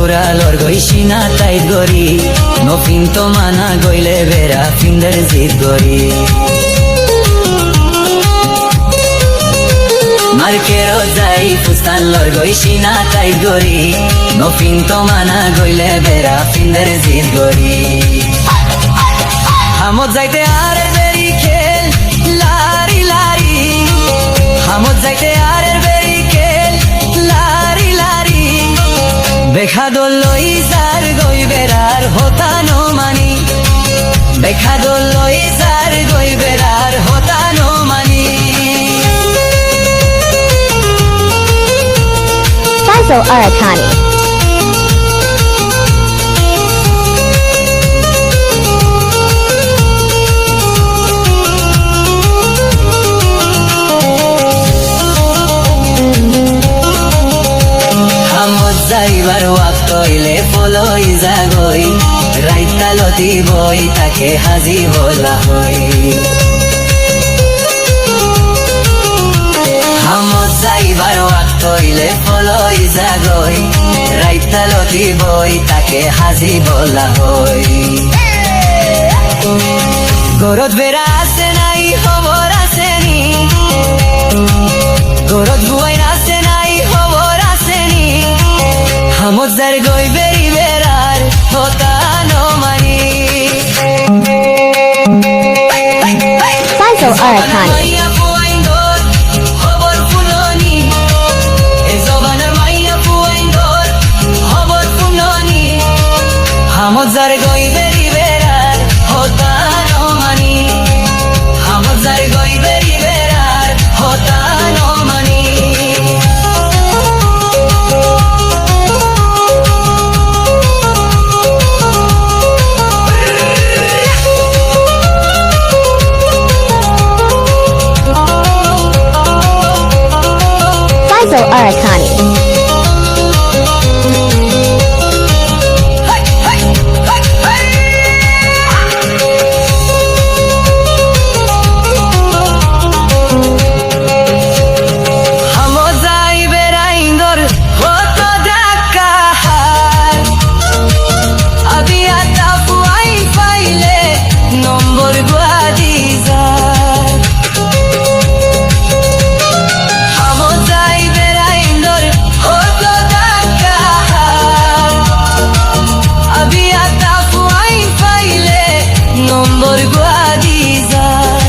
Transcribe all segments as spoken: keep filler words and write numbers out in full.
Fura lorgoi cína tait gorí, no fintó mana goilé bera finder zid gorí. Markerot zai fustan lorgoi cína tait gorí, no fintó mana goilé bera finder zid gorí. Hamot zaite arer beri kel lari lari. Hamot zaite arer beri kel lari lari. Bekador loi zar goi berar hotá no mani. Bekador loi zar goi berar hotá no mani. Faisal Arakani. Hamot zaibar wakt óile foloi zagoi, raitta loti boi take hazi bola hoi. Hamot zaibar wakt óile foloi zagoi, raitta loti boi take hazi bola hoi. Gorot bera asé nai, hóbor asé ni? Gorot buain asé nai, hóbor asé ni? Hamot zar goi beri berar hotá no mani. Faisal Arakani. Maiya fuaindor hóbor fúnoni. E zobanar maiya fuaindor hóbor fúnoni. Hamot zar goi beri berar hotá no mani. Hamot zar goi beri berar hotá no mani. Faisal Arakani. Hamot zai beraindor hoto dakka hár. Abi ata fuain faile nombor gua di zar. Hamot zai beraindor hoto dakka hár. Abi ata fuain faile nombor gua di zar.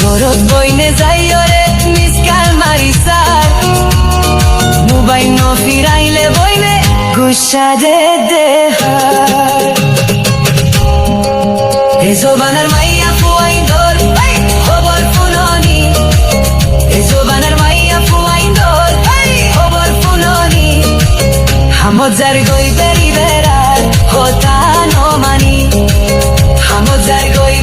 Gorot boine zaiyore miskal mari sar. Mubail no firaile boine gucá de de hár. E zobanar maiya fuaindor hóbor fúnoni. E zobanar maiya fuaindor hóbor fúnoni. Hamot zar goi beri berar hotá no mani. Hamot zar goi